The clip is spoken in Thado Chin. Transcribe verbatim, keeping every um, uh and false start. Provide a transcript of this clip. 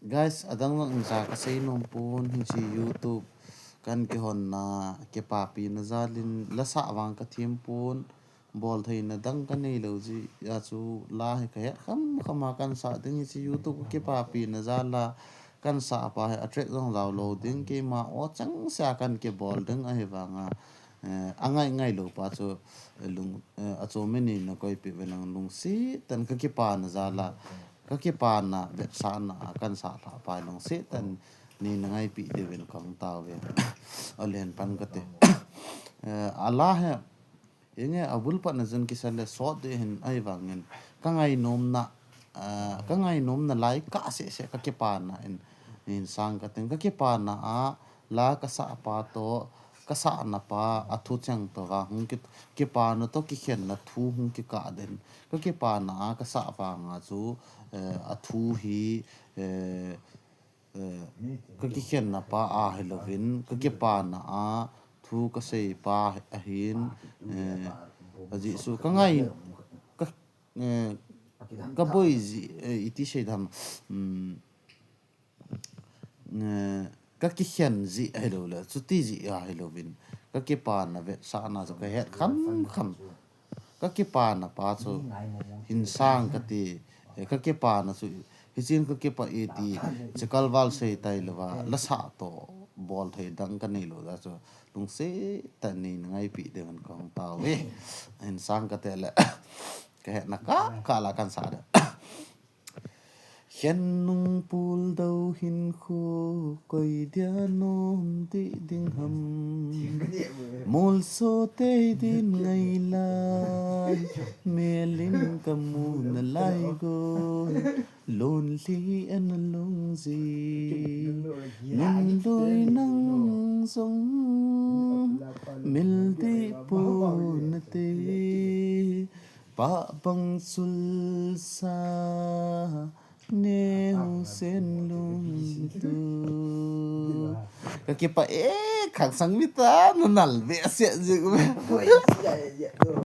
Guys, adang lang ja kasei nom pon, hiche YouTube kan kihonna kipapina jalin la sah vang kathem pon, bol theina dang kanei lou jeh a chu la hi kahet kham kham a kan sah ding, hiche YouTube kakipapina jal a kan sah pa hi a track jong jao lou ding, keima o chang sea kan kibol ding ahi vang a, eh, angai ngai lou pa chu, eh, lung, eh, achom in neina koipeh uvin lang lungset tah in kakipana jal a, kakipana vetsahna a kan sah lhah pa hi lungset tah in neina ngaipeh diuvin kahung tao uve. Alen pan kate. Eh, a la hi, inge a bul patna jun kisa le sot ding hin ahi vangin, ka ngainomna, ah, ka ngainomna lai kah seh seh kakipana in, insang kate, kakipana a la kasah pa toh, kasahna pa a thu cheng toh vang hung ki, kipana toh kikhenna thu hung kikah den. Kakipana a kasah vang a chu, eh, a thu hi, eh, eh, kakikhenna pa ahilouvin, kakipana a thu kasei pa ahin, eh, ajeh chu kangai, ka, eh, kaboi jeh, eh, iti sei dam, um, eh, kakikhen jeh ahilou le, chuti jeh ahilouvin, kakipana vetsahna chu kahet kham kham. Kakipana pa chu hinsang kati, eh, kakipana chu, hichun kakipah e ti, chikal val sei tailouva, la sah toh bol thei dang kanei lou jeh a chu, lungset tah in neina ngaipeh diuvin kahung tao uve. Hinsang kati le, kahetna kah kah la kan sah ding. Khen nung puldou hinkho koi dia nom deh ding ham. Molso tei din ngai lai, mel in kamu nalai goi. Lonely and lonely, nunloi nang jong mil deh ponate. Pah bang chulsa neo sen lungtup. Kakipah e, khangsang mita, nanal behseh jing uve.